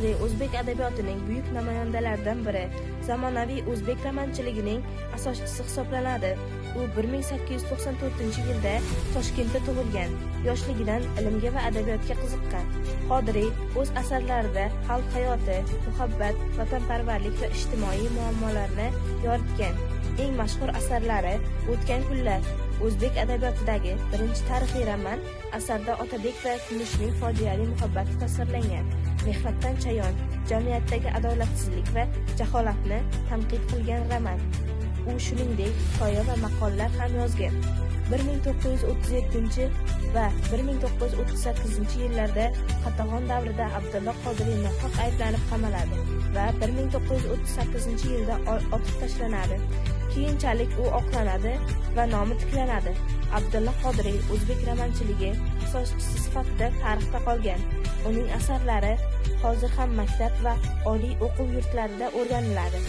Qodiriy o'zbek adabiyotining buyuk namoyandalaridan biri, zamonaviy o'zbek romanchiligining asoschisi hisoblanadi. U 1894-yilda Toshkentda tug'ilgan. Yoshligidan ilmga va adabiyotga qiziqqan. Qodiriy o'z asarlarida xalq hayoti, muhabbat, vatanparvarlik va ijtimoiy muammolarni yoritgan. Eng mashhur asarlari O'tgan kunlar, o'zbek adabiyotidagi birinchi tarixiy roman. Asarda Otabek va Kumushning fojiali muhabbati tasvirlangan. Mehnatdan chayon, jamiyatdagi adolatsizlik va jaholatni tanqid qilgan roman. U shuningdek hikoya va maqolalar ham yozgan. 1937 va 1938-yillarda Qatag'on davrida Abdulla Qodiriy nohaq ayblanib qamaladi va 1938-yilda otib tashlanadi. Keyinchalik u oqlanadi va nomi tiklanadi. Abdulla Qodiriy o'zbek romanchiligi asoschisi sifatida tarixda qolgan. Uning asarlari hozir ham maktab va oliy o'quv yurtlarida o'rganiladi.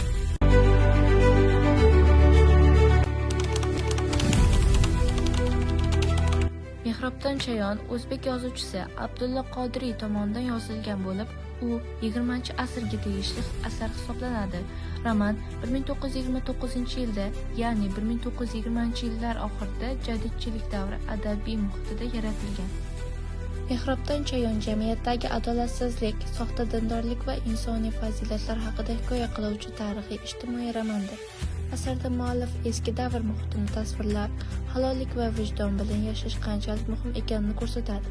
Mehrobdan chayon o'zbek yozuvchisi Abdulla Qodiriy tomonidan yozilgan bo'lib, u 20-asrga tegishli asar hisoblanadi. Roman 1929-yilda, ya'ni 1920-yillar oxirida jadidchilik davri adabiy muhitida yaratilgan. Mehrobdan chayon jamiyatdagi adolatsizlik, soxta dindorlik va insoniy fazilatlar haqida hikoya qiluvchi tarixiy ijtimoiy romandir. Asarda muallif eski davr muhitini tasvirlab, halollik va vijdon bilan yashash qanchalik muhim ekanini ko'rsatadi.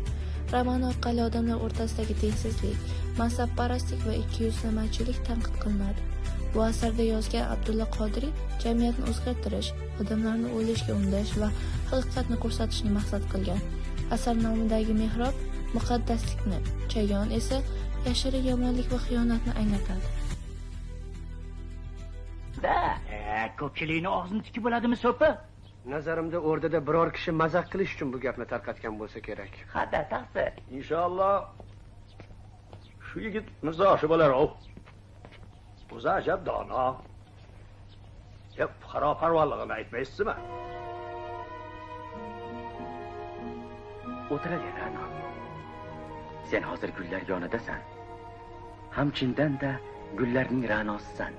Roman orqali odamlar o'rtasidagi tengsizlik, mansabparastlik va ikkiyuzlamachilik tanqid qilinadi. Bu asarda yozgan Abdulla Qodiriy jamiyatni o'zgartirish, odamlarni o'ylashga undash va haqiqatni ko'rsatishni maqsad qilgan. Asar nomidagi mehrob muqaddaslikni, chayon esa yashirin yomonlik va xiyonatni anglatadi. Ko'pchilikni og'zini tikib bo'ladimi so'pi? Nazarimda o'rdada biror kishi mazaq qilish uchun bu gapni tarqatgan bo'lsa kerak. Hada, taqsir. Inshaalloh shu yigit Mirzo bo'lar-ov. O'zi ajab dono. Ya fuqaroparvarligini aytmaysizmi? O'tiraver, Ra'no. Sen hozir gullar yonidasan. Ham chindan-da gullarning ra'nosisan.